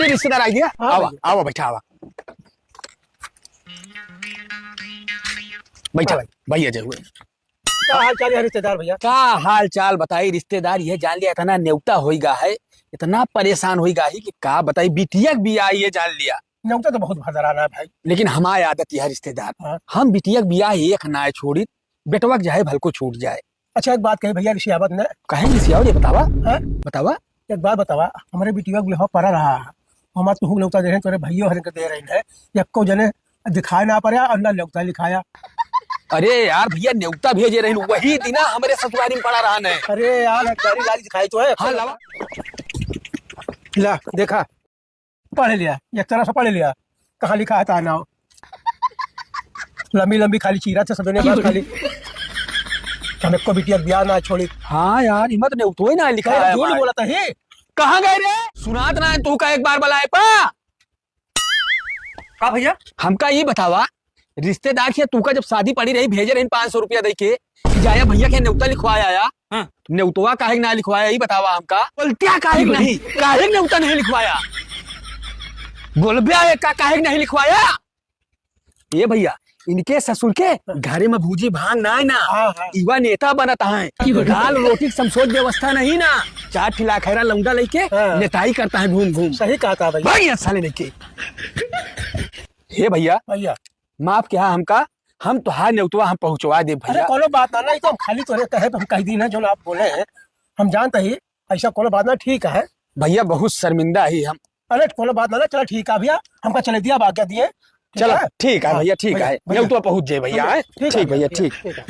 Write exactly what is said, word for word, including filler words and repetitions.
रिश्तेदार आ गया। हाँ आवा, भैया। आवा, बैठा, आवा। बैठा, हाँ भाई। भैया जय हुए। का हाल चाल है रिश्तेदार भैया? का हाल चाल बताई रिश्तेदार, ये जान लिया, इतना नेवता होई गा है, इतना परेशान होई गा है कि का बताई, बिटिया के बियाह ये जान लिया। नेवता तो बहुत भरदराना है भाई। लेकिन हमारी आदत यह है रिश्तेदार, हाँ। हम बिटिया के बियाह एक ना छोड़ी, बेटवा के चाहे भलको छूट जाए। अच्छा, एक बात कही भैया, रिसियावत ने। काहे रिसियावत, ये बतावा। हाँ? बतावा। एक बात बतावा, हमरे बिटिया के बियाह पड़ा रहा है, हमार तुहू नेवता दे रहे, तोरे भइयो हरन के दे रहे हैं, यक्को जने दिखाए ना पड़ा और ना नेवता लिखाया। अरे यार भैया, नेवता भेजे रहे, वही दिना हमरे ससुरारी में पड़ा रहा ने। अरे यार, गाड़ी गाड़ी दिखाई तो है। हाँ, लावा। ला, देखा, पढ़ लिया, एक तरह से पढ़ लिया, कहाँ लिखा है तार नाव। लंबी लंबी खाली चीरा थे सदने बार खाली। हम एको बिटिया के बियाह ना छोड़ी। हाँ यार, हिम्मत नहीं, तो ही ना लिखा अरे है झूठ हमारे। बोला था ही। कहाँ गए रे? सुनात ना है, तू का एक बार बुलाए पा। का भैया? हमका ये बतावा, रिश्तेदार के तू का जब शादी पड़ी रही, भेजे रही पाँच सौ रुपया दे के, कि जाया भैया के नेवता लिखवाया आया। हाँ। नेवतवा काहे के ना लिखवाया, ये बतावा हमका। बोलतिया काहे के नहीं, काहे के नेवता नहीं लिखवाया? बोलबे आए का, काहे के नहीं लिखवाया? ये भैया, इनके ससुर के घरे में भूजी भांग ना है ना। हाँ, हाँ। इवा नेता बनत है। की बोले? दाल रोटी के समसोच व्यवस्था नहीं ना। चार ठिला खैरा लौंडा लेके हाँ। नेताई करता है घूम घूम। सही कहा था भैया। भाग यहाँ साले लेके। हे भैया, भैया। माफ किया हमका, हम तोहार नेवतवा हम पहुँचवा दे अरे भैया। कोनो बात ना, ना, ये तो हम खाली तोरे कहे पे हम कह दी ना, जो आप बोले हैं, हम जानते ही, ऐसा कोनो बात ना, ठीक है। भैया बहुत शर्मिंदा ही हम। अरे कोनो बात ना, ना, चला ठीक है भैया, हमका चले दिया, अब आज्ञा दिए, ठीक चला है? ठीक है हाँ, भैया, ठीक भैया, है, भैया। नेवतवा पहुँच जाए भैया, भैया, हैं? ठीक है ठीक भैया, भैया, ठीक। ठीक है।